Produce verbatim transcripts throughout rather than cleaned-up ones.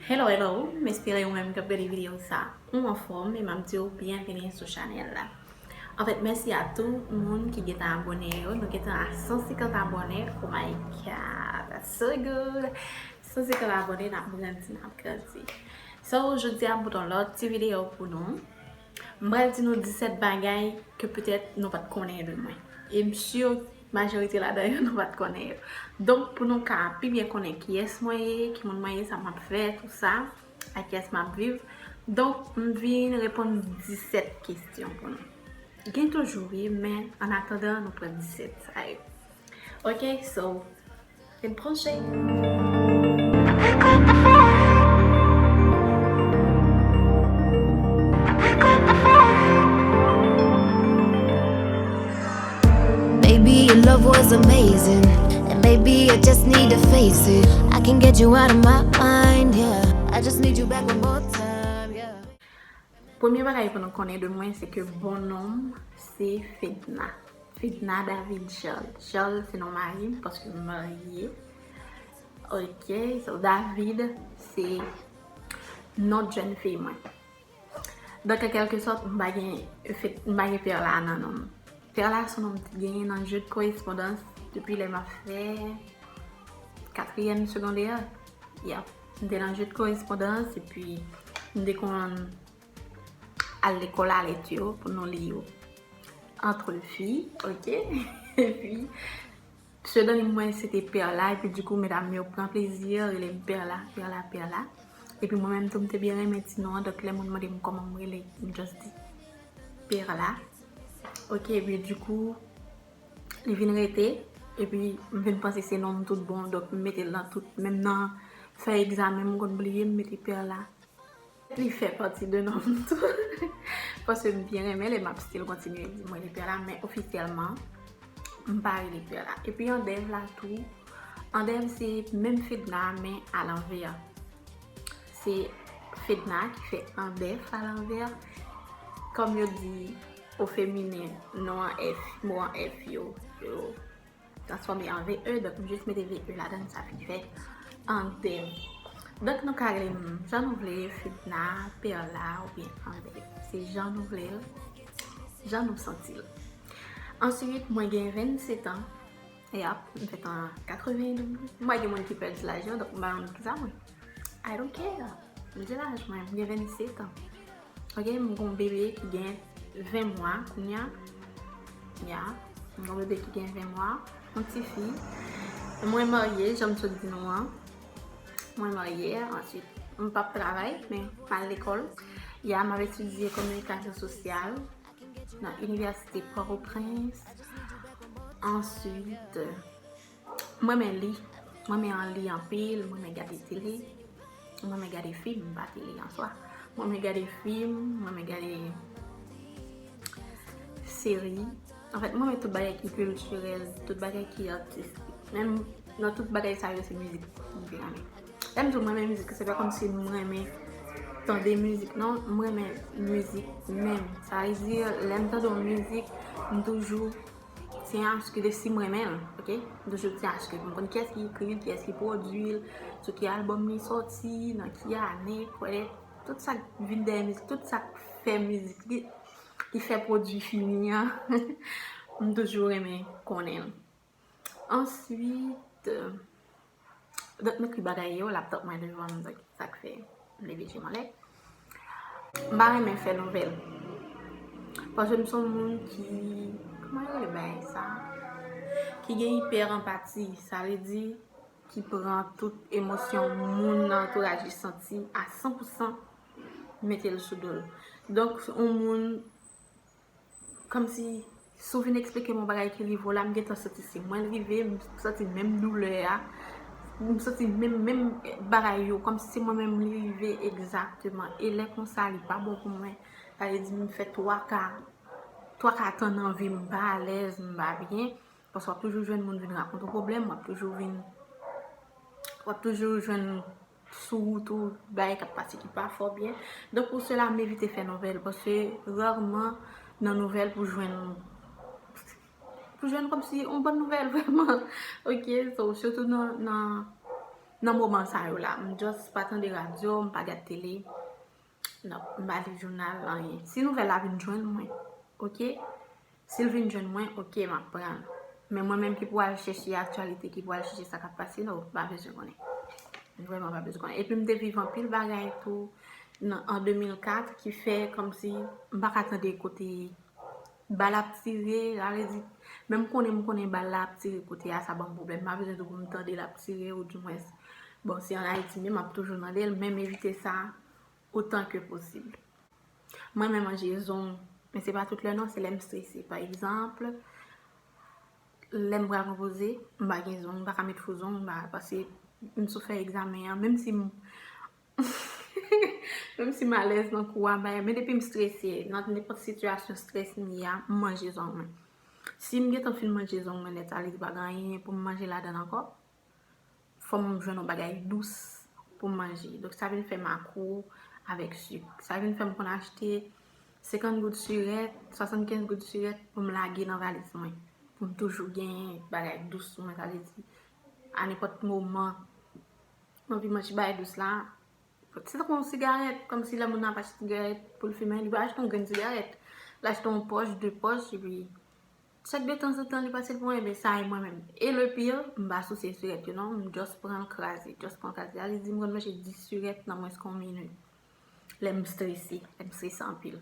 Hello, hello, m espere ou menm k ap gade videyo sa, ou anfòm, e m ap di w byenveni sou chanèl la. Anfèt, mèsi a tout moun ki gentan abòne yo. Nou gentan a san senkant abòne. Oh my God, that's so good. San senkant abòne, n ap grandi, n ap grandi. So, jodi a m pote yon lòt ti videyo pou nou. M pral di nou disèt bagay ke petèt nou pa t konnen de mwen. E m si majorite ladan yo nou pa t konnen yo. Donk, pou nou ka pi byen konnen kiyès mwen ye, ki moun mwen ye, sa m ap fè, tou sa, ak kiyès m ap viv. Donk, m vin reponn disèt kesyon pou nou. Gen toujou, wi, men an atandan, nou pran disèt sa yo. Ok, so, ret branche. Maybe your love was amazing, and maybe I just need to face it. I can get you out of my mind, yeah. I just need you back one more time, yeah. Premye bagay pou nou konnen de mwen, se ke bon non m se Fedna. Fedna David Charles. Charles se non mari m, paske m marye. Ok, so David se non jèn fi mwen. Donk, an kèlke sòt, m pa gen, m pa gen Perla nan non m. Perla se yon non m te genyen nan je de korespondans depi lè m ap fè katriyèm segondè. Yep. M te nan je de korespondans, epi m te konn al lekòl a lèt yo pou nou li yo. Entre filles, ok? Epi, psedonim mwen se te Perla, epi dikou, medam yo pran plezi, rele m Perla, Perla, Perla. Epi mwen menm tou, m te byen renmen ti non an, donk lè moun mande m kòman m rele, m just di Perla. Ok, epi dikou, li vin rete, epi m vin panse se non m tout bon, donk m mete l nan tout, menm nan fè egzamen, m konn bliye, m mete Perla. Li fè pati de non m tou. Paske m byen renmen l e m ap still kontinye di mwen li Perla, men ofisyèlman, m pa rele Perla. Epi Andèv la tou, Andèv se menm Fedna, men alanvè. Se Fedna ki fè Andèv alanvè. Kòm yo di o feminen, non an F, mo an F yo, yo transfòme an V E, donk m jis mete V E ladan l, sa vin fè Andèv. Donk nou ka rele m jan nou vle, Fedna, Perla oubyen Andèv. Se jan nou vle l, jan nou santi l. Answit, mwen gen vennset an. Yap, m fèt an katrevendouz. M pa gen moun ki pè di laj yo, donk m pa konn kisa mwen. I don't care. M di laj mwen, m gen vennset an. Ok, m gen yon bebe ki gen ven mwa kounye a. Ya, m gen yon bebe ki gen ven mwa, yon ti fi. Mwen marye, jan m sot di nou an. Mwen marye, answit, m p ap travay, men m al lekòl. Ya, m ap etidye kominikasyon sosyal nan Inivèsite Pòtoprens. Answit, mwen renmen li. Mwen renmen li anpil, mwen renmen gade tele. Mwen renmen gade fim, pa tele an swa. Mwen renmen gade fim, mwen renmen gade seri. Anfèt, mwen renmen tout bagay ki kiltirèl, tout bagay ki atistik. Menm nan tout bagay sa yo, se mizik mwen byen renmen. Lè m di w mwen renmen mizik, se pa kòmsi mwen renmen tande mizik, non. Mwen renmen mizik menm. Sa vle di, lè m tande yon mizik, m toujou tyen aske de si m renmen l, ok? M toujou tyen aske pou m konn kiyès ki ekri l, kiyès ki pwodui l, sou ki albòm li sòti, nan ki ane, kwè, tout sa k vin dèyè mizik, tout sa k fè mizik, ki, ki fè pwodui fini an, m toujou renmen konnen l. Answit, donk m ekri bagay yo, laptòp mwen devan m, donk sa k fè m leve je m anlè. M pa renmen fè nouvèl. Paske m se yon moun ki, kòman yo rele bagay sa? Ki gen ipè anpati. Sa vle di, ki pran tout emosyon moun nan antouraj li santi a san pou san, mete l sou do l. Donk, yon moun, kòmsi, si w vin eksplike m yon bagay ki rive w la, m gentan santi se mwen l rive, m santi menm doulè a, m santi menm, menm bagay yo, kòmsi se mwen menm li rive egzakteman. E lè konsa, li pa bon pou mwen. Sa vle di, m fè twa ka, twa ka tan nan vi m, m pa alèz, m pa byen. Paske w ap toujou jwenn moun vin rakonte w pwoblèm, w ap toujou vin, w ap toujou jwenn sou wout ou, bagay k ap pase ki pa fò byen. Donk, pou sela, m evite fè nouvèl, paske rarman nan nouvèl pou jwenn, pou jwenn kòmsi yon bòn nouvèl, vrèman. Ok, so, sitou nan, nan, Nan moman sa yo la, m just pa tande radyo, m pa gad tele. Non, m pa li jounal, anyen. Si nouvèl la vin jwenn mwen, oke? Si l vin jwenn mwen, oke, m ap pran l. Men mwen menm ki pou al chèche aktyalite, ki pou al chèche sa k ap pase, non, m pa bezwen konnen. Vrèman pa bezwen konnen. Epi m te viv anpil bagay tou nan, an de mil kat ki fè kòmsi m pa ka tande kote bal ap tire, sa vle di, menm konnen m konnen bal la ap tire kote a, sa ban m pwoblèm. M pa bezwen tou pou m tande l ap tire, ou dimwens, bon, si an Ayiti menm, m ap toujou tande l, men m evite sa otan ke posib. Mwen renmen manje zong, men se pa tout lè non, se lè m strese. Pa egzanp, lè m pral konpoze, m pa gen zong, m pa ka met fo zong, m pa, paske m sot fè egzamen an, menm si m, menm si m alèz nan kou a, men depi m strese, nan nenpòt sitiyasyon strès m ye a, m manje zong mwen. Si m gentan fin manje zong mwen nèt, sa vle di pa gen anyen pou m manje ladan l ankò. Fò m jwenn yon bagay dous pou m manje. Donk, sa vin fè m akro avèk sik. Sa vin fè m konn achte senkant goud sirèt, swasannkenz goud sirèt pou m lage nan valiz mwen. Pou m toujou gen bagay dous sou mwen, sa vle di, a nenpòt moman, m anvi manje bagay dous la, se tankou yon sigarèt, kòmsi lè moun nan ap achte sigarèt pou l fimen, li pa achte yon grenn sigarèt. L achte yon pòch, de pòch, epi chak detanzantan li pase l pou mwen, ebyen sa e mwen menm. E le pire, m pa souse sirèt yo non, m just pran l kraze, just pran l kraze. Sa vle di m konn manje dis sirèt nan mwens ke yon minit. Lè m strese, lè m strese anpil.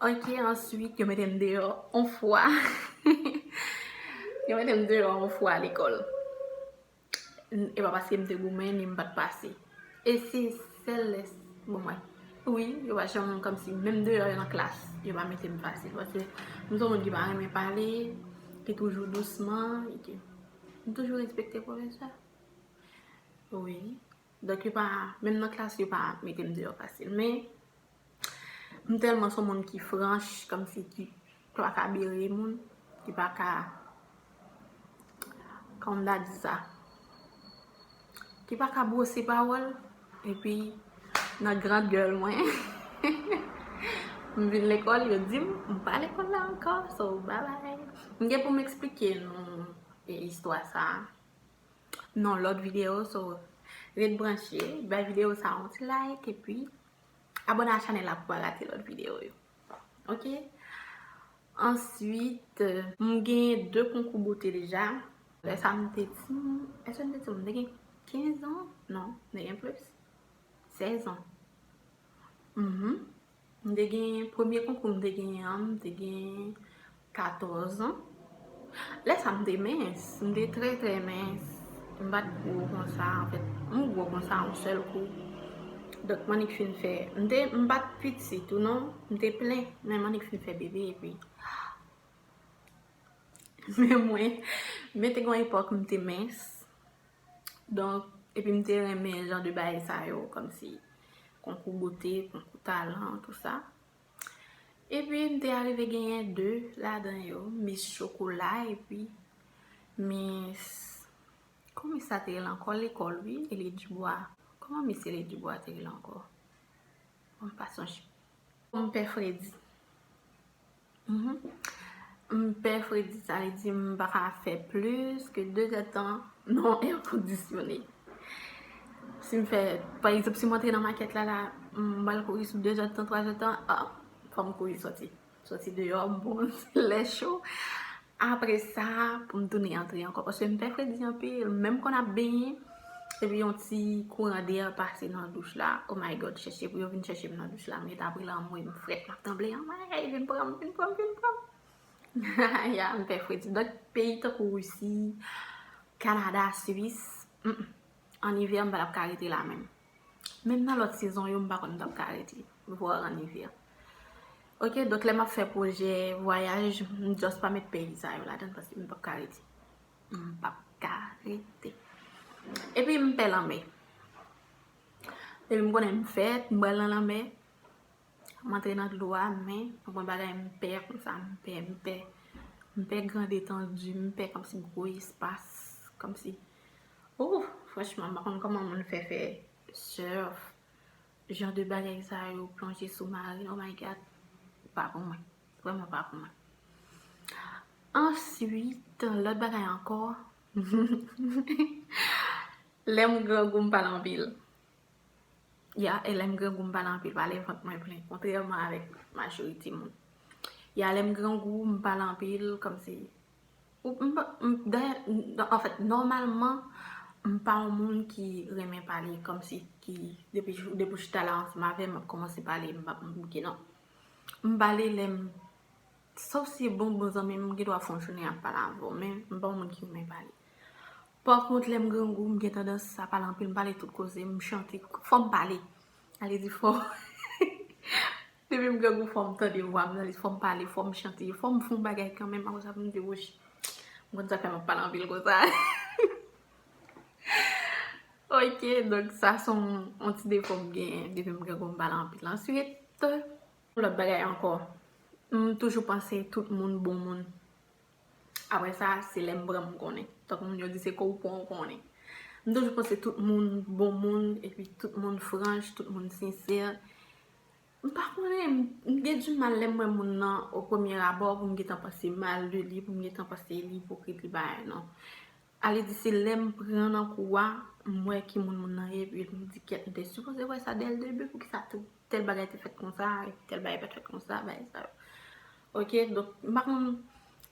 Oke, answit, yo mete m deyò yon fwa. Yo mete m deyò yon fwa lekòl. E pa paske m te goumen, ni m pa t pase. E se sèl lè, bon, mwen, wi, yo pa janm, kòmsi, menm deyò nan klas, yo pa mete m fasil. Paske m se yon moun ki pa renmen pale, ki toujou dousman, e ke m toujou respekte pwofesè. Wi. Donk, yo pa, menm nan klas, yo pa mete m deyò fasil. Men, m tèlman se yon moun ki franch, kòmsi ki pa ka bere moun, ki pa ka, kòman m ta di sa, ki pa ka bwose pawòl, epi nan grand gueule mwen, m vin lekòl, yo di m, m pa lekòl la ankò, so, bye bye. M gen pou m eksplike nou, e, istwa sa a nan lòt videyo, so, ret branche, bay videyo sa a yon ti like, epi abòne a chanèl la pou pa rate lòt videyo yo. Oke? Answit, m gen de konkou bote deja. Lè sa m te ti, èske m te ti, m te gen kenz an? Non, m te gen plis. Sèz an. Mhm. M te gen, premye konkou m te genyen an, m te gen katòz an. Lè sa m te mens, m te trè, trè mens. M pa t gwo konsa, anfèt, m gwo konsa yon sèl kou. Donk, m annik fin fè, m te, m pa t piti tou non, m te plen, men m annik fin fè bebe, epi, men mwen, men te gen yon epòk m te mens. Donk, epi m te renmen jan de bagay sa yo, kòmsi konkou bote, konkou talan, tou sa. Epi m te arive genyen de ladan yo, Miss Chocolat epi Miss, kòman Miss sa te rele ankò? Lekòl, wi, Elie Dubois. Kòman Miss Elie Dubois te rele ankò? Bon, m pa sonje. M pè fredi. Mhm. M pè fredi, sa vle di m pa ka fè plis ke de zèdtan nan èr kondisyone. Si m fè, pa egzanp, si m antre nan makèt la, la, m pral kouri sou de zèdtan, twa zèdtan, ah, fò m kouri sòti. Sòti deyò, m pran lè cho. Apre sa, pou m tounen antre ankò, paske m pè fredi anpil. Menm kon ap benyen, epi yon ti kouran dèyè pase nan douch la. Oh my God, chèche pou yo vin chèche m nan douch la. M ret apre lanmwe, m frèt, m ap tranble. Anmwey, vin pran m, vin pran m, vin pran m. Ya, m pè fredi. Donk, peyi tankou Risi, Kanada, Swis, mm, an ivè, m pa t ap ka rete la menm. Menm nan lòt sezon yo, m pa kwè m t ap ka rete, vwar an ivè. Oke, donk lè m ap fè pwojè vwayaj, m just pa met peyi sa yo ladan l paske m p ap ka rete. M p ap ka rete. Epi m pè lanmè. Epi m konnen m fèt, m pral nan lanmè. M antre nan dlo a, men, mwen bagay m pè konsa, m pè, m pè. M pè grand etandi, m pè kòmsi gwo espas, kòmsi, oh, franchman, m pa konn kòman moun fè fè surf, jan de bagay sa yo, plonje soumarin, oh my God, pa pou mwen. Vrèman pa pou mwen. Answit, lòt bagay ankò, Lè m grangou, m pale anpil. Ya, e lè m grangou, m pale anpil, pale vant mwen plen, kontrèman avèk majorite moun. Ya, lè m grangou, m pale anpil, kòmsi, ou, m pa, m, dayè, n-, anfèt, nòmalman, m pa yon moun ki renmen pale, kòmsi ki, depi, depi w chita la ansanm avè m, m ap kòmanse pale, m p ap bouke, non. M pale lè m, sòf si bon, bon zanmi m, m gen dwa fè yon jounen ap pale avè w, men m pa yon moun ki renmen pale. Pa kont, lè m grangou, m gen tandans a pale anpil, m pale tout koze, m chante, fò m pale. Ale di fò. Depi m grangou, fò m tande vwa m, ale fò m pale, fò m chante, fò m fè yon bagay kanmenm, apre sa pou m di, woch, m konn sa k fè m ap pale anpil konsa. Ok, donk sa se yon, yon ti defo m genyen, depi m grangou, m pale anpil. Answit, yon lòt bagay ankò, m toujou panse tout moun bon moun. Apre sa, se lè m pran m konnen. Tankou moun yo di, se kou w pran w konnen. M toujou panse tout moun bon moun, epi tout moun franch, tout moun sensè. M pa konnen, m, m gen di mal lè m wè moun nan o premye abò pou m gentan panse mal de li, pou m gentan panse li ipokrit, li bagay, non. Ale di se lè m pran nan kou a, m wè ki moun moun nan ye, epi m di kèt, m te sipoze wè sa dès le début, poukisa tou tèl bagay te fèt konsa, epi tèl bagay pa t fèt konsa, bagay sa yo. Ok, donk, m pa konn,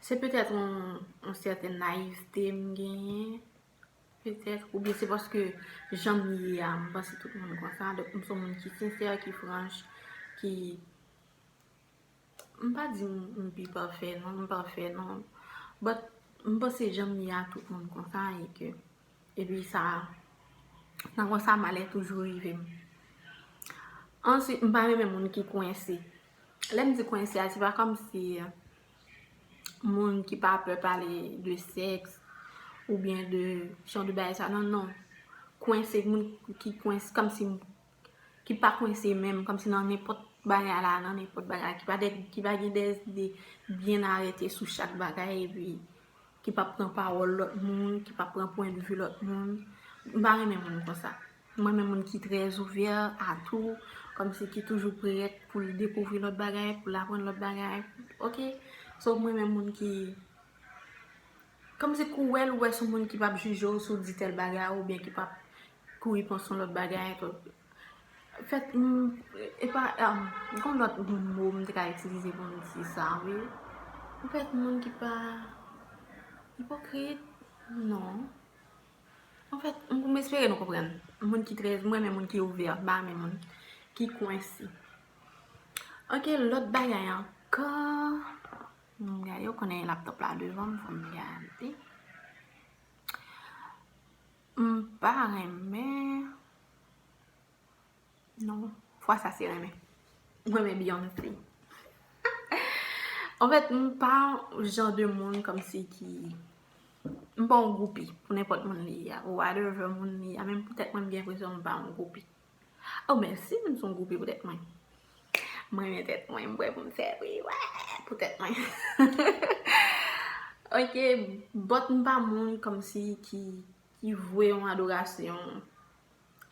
se petèt yon, yon sètèn nayivte m genyen, petèt, oubyen se paske jan m ye a, m panse tout moun konsa, donk m se yon moun ki sensè, ki franch, ki, m pa di m, m pi pafè, non, m pafè, non, but m panse jan m ye a, tout moun konsa, e ke, epi sa, nan konsa, malè toujou rive m. Answit, m pa renmen moun ki kwense. Lè m di kwense a, se pa kòmsi moun ki pa pè pale de sèks oubyen de jan de bagay sa, non, non. Kwense, moun ki kwense, kòmsi, ki pa kwense menm, kòmsi nan nenpòt bagay la, nan nenpòt bagay, ki pa de, ki pa gen de zide byen arete sou chak bagay, epi ki p ap pran pawòl lòt moun, ki p ap pran pwennvi lòt moun. M pa renmen moun konsa. M renmen moun ki trè ouvè a tou, kòmsi ki toujou prèt pou l dekouvri lòt bagay, pou l aprann lòt bagay. Ok? So, m renmen moun ki, kòmsi kou w wè l, ou wè se yon moun ki p ap jije w si w di tèl bagay oubyen ki p ap kouri panse yon lòt bagay. Anfèt, m, e pa, um, gen yon lòt mo m te ka itilize pou m di sa, wi. Anfèt, moun ki pa ipokrit, non. Anfèt, m, m espere nou konprann. Moun ki trè, m renmen moun ki ouvè, m pa renmen moun ki kwense. Ok, lòt bagay ankò. M gade, ou konnen laptòp la devan m, fò m gade. M pa renmen. Non, fwa sa se renmen. M renmen Beyoncé. Anfèt, m pa jan de moun kòmsi ki, m pa yon gwoupi pou nenpòt moun li ye a. Whatever moun li ye a, menm pou tèt mwen, m gen enpresyon m pa yon gwoupi. Oh, mèsi, m se yon gwoupi pou tèt mwen. M renmen tèt mwen, m prè pou m sèvi, wè, pou tèt mwen. Ok, but m pa moun kòmsi ki, ki vwe yon adorasyon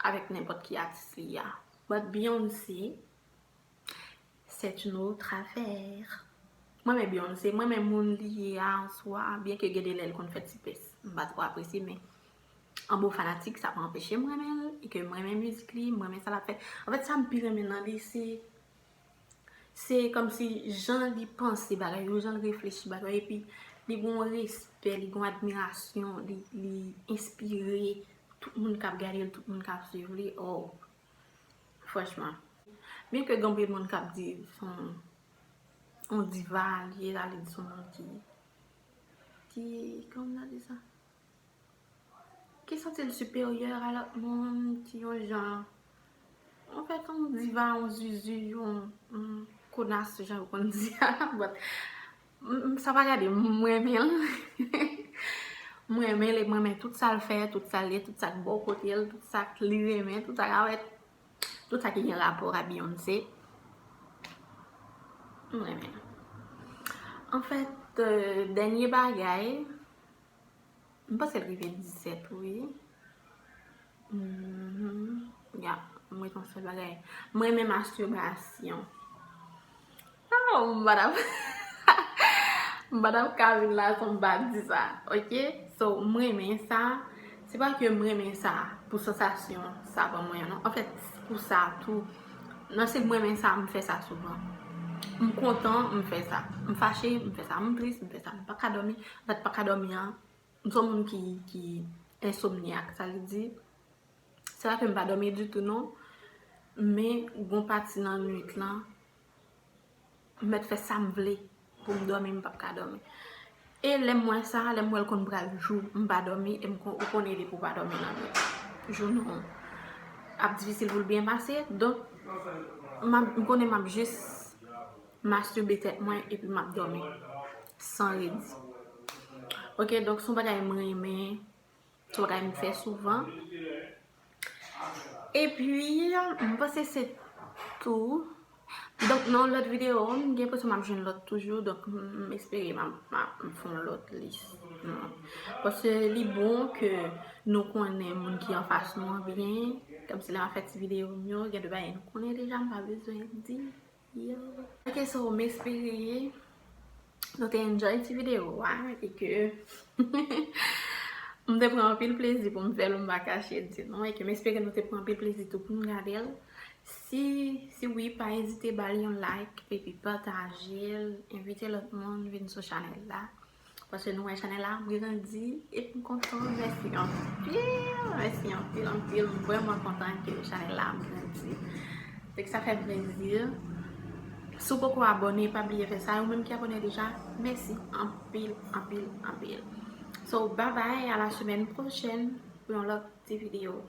avèk nenpòt ki atis li ye a. But Beyoncé, c'est une autre affaire. Mwen renmen Beyoncé, mwen renmen moun li ye a an swa, byen ke gen de lè l konn fè ti pès. M pa twò apresye, men an bon fanatik, sa pa anpeche m renmen l, e ke m renmen mizik li, m renmen sa l ap fè. Anfèt, sa m pi renmen nan li, se, se kòmsi jan li panse bagay yo, jan l reflechi bagay yo, epi li gen yon respè, li gen yon admirasyon, li, li enspire tout moun k ap gade l, tout moun k ap swiv li. Oh, franchman. Byen ke gen anpil moun k ap di se yon, yon diva li ye, sa vle di se yon moun ki, ki, kòman n a di sa? Ki santi l siperyè a lòt moun, ki yon jan, anfèt, yon diva, yon zuzu, yon, yon konas, jan yo konn di a. But, m, m, sa pa gade m, m renmen l. M renmen l, e m renmen tout sa l fè, tout sa l ye, tout sa k bò kote l, tout sa k li renmen, tout sa k avèk, tout sa ki gen rapò a Beyoncé. M renmen l. Anfèt, euh, dènye bagay, m panse l rive disèt, wi. Mhm. Ya, m ret yon sèl bagay. M renmen mastibasyon. Oh, m pa t ap, m pa t ap ka vin la san m pa di sa, ok? So, m renmen sa. Se pa ke m renmen sa pou sansasyon sa ban mwen an non. Anfèt, pou sa tou, nan se m renmen sa, m fè sa souvan. M kontan, m fè sa. M fache, m fè sa. M tris, m fè sa. M pa ka dòmi. Anfèt, pa ka dòmi an, m se yon moun ki, ki ensomnyak, sa vle di, se pa ke m pa dòmi ditou non, men gon pati nan nwit lan, m mèt fè sa m vle pou m dòmi, m p ap ka dòmi. E lè m wè sa, lè m wè l konn pral jou, m pa dòmi, e m kon, ou konnen depi w pa dòmi nan nwit, jounen w ap difisil pou l byen pase. Donk, m ap, m konnen m ap jis masturbe tèt mwen epi m ap dòmi san redi. Ok, donk se yon bagay m renmen, se yon bagay m fè souvan. Epi, m panse se tou. Donk, nan lòt videyo, m gen enpresyon m ap jwenn lòt toujou. Donk, m, m espere m ap, m ap, m fè yon lòt lis. Non. Paske li bon ke nou konnen moun ki anfas nou an byen. Kòmsi lè m ap fè ti videyo m yo, gen de bagay nou konnen deja, m pa bezwen di. Yo. Ok, so, m espere nou te enjoy ti videyo a e ke m te pran anpil plezi pou m fè l, m pa kache di nou, e ke m espere nou te pran anpil plezi tou pou n gade l. Si, si wi, pa ezite ba l yon like epi pataje l, envite lòt moun vin sou chanèl la. Paske nou wè chanèl la ap grandi epi m kontan. Mèsi anpil, mèsi anpil, anpil. M vrèman kontan ke chanèl la ap grandi. Se sa fè m plezi. Si w poko abòne, pa bliye fè sa. Ou menm ki abòne deja, mèsi anpil, anpil, anpil. So, bye bye, à la semaine prochaine pou yon lòt ti videyo.